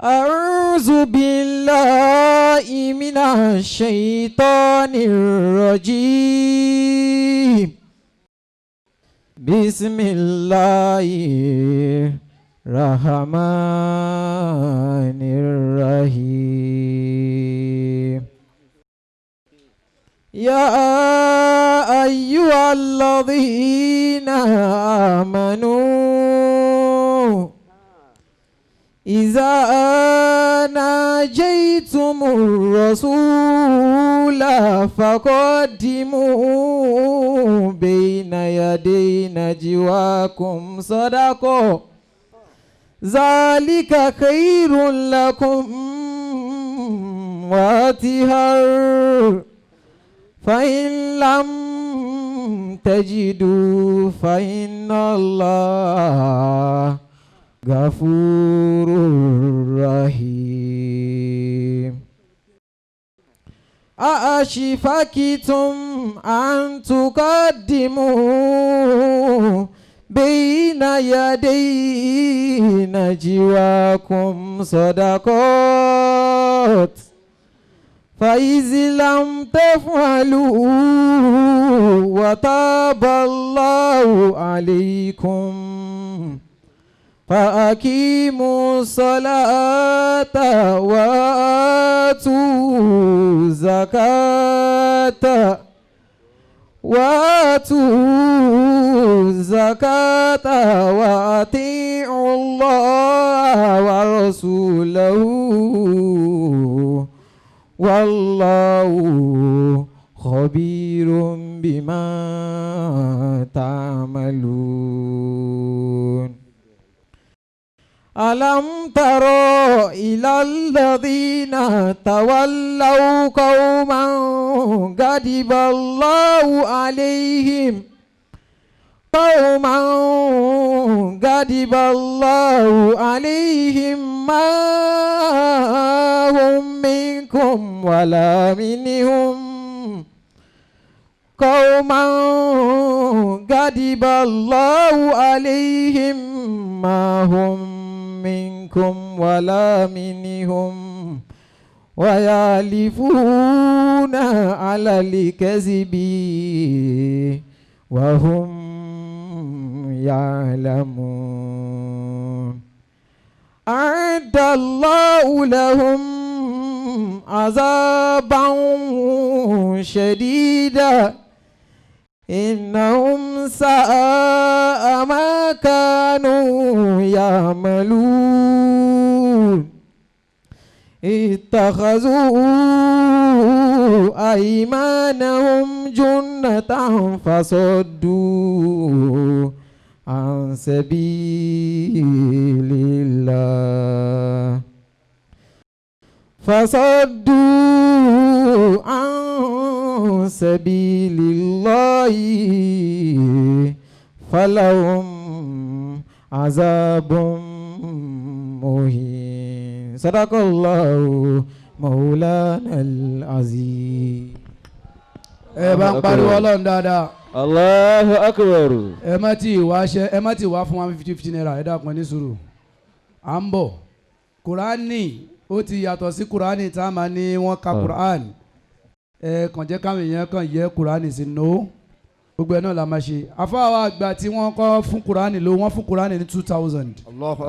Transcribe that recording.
أعوذ بالله من الشيطان الرجيم. بسم الله الرحمن الرحيم. يا أيها الذين آمنوا إذا ناجيتم الرسول فقدموا بين يدي نجواكم صدقة، ذلك خير لكم وأطهر. فإن لم تجدوا فإن الله غفور رحيم. أأشفقتم أن تقدموا بين يدي نجواكم صدقات؟ فإذ لم تفعلوا وتاب الله عليكم فأقيموا الصلاة وآتوا الزكاة وآتوا الزكاة وأطيعوا الله ورسوله، والله خبير بما تعملون. ألم تر إلى الذين تولوا قوما غضب الله عليهم قوما غضب الله عليهم ما هم منكم ولا منهم، قوما غضب الله عليهم ما هم منكم ولا منهم ويحلفون على الكذب وهم يعلمون. أعد الله لهم عذابا شديدا، إنهم ساء ما كانوا يعملون. اتخذوا أيمانهم جنة فصدوا عن سبيل الله، فصدوا عن سبيل الله، فلهم عذاب مهين. صدق الله مولانا العظيم. Ẹ bá ń pariwo Ọlọ́run dáadáa. Allahu akbar. Ẹ má tí ì wá ṣe, ẹ má tí ì wá fún wa 50 50 naira. Ẹ dákun, ẹ ní sùúrù, à ń bọ̀. Kùránì ó ti yàtọ̀ sí kùránì tá a máa ní wọ́n ka kùránì. Ẹ kàn jẹ́ káwọn èèyàn kàn yẹ kùránì sí no. Gbogbo ẹ̀ náà la máa ṣe. Afáwa àgbà tí wọ́n kọ́ fún kùránì ló wọ́n fún kùránì ní 2,000. Allahu.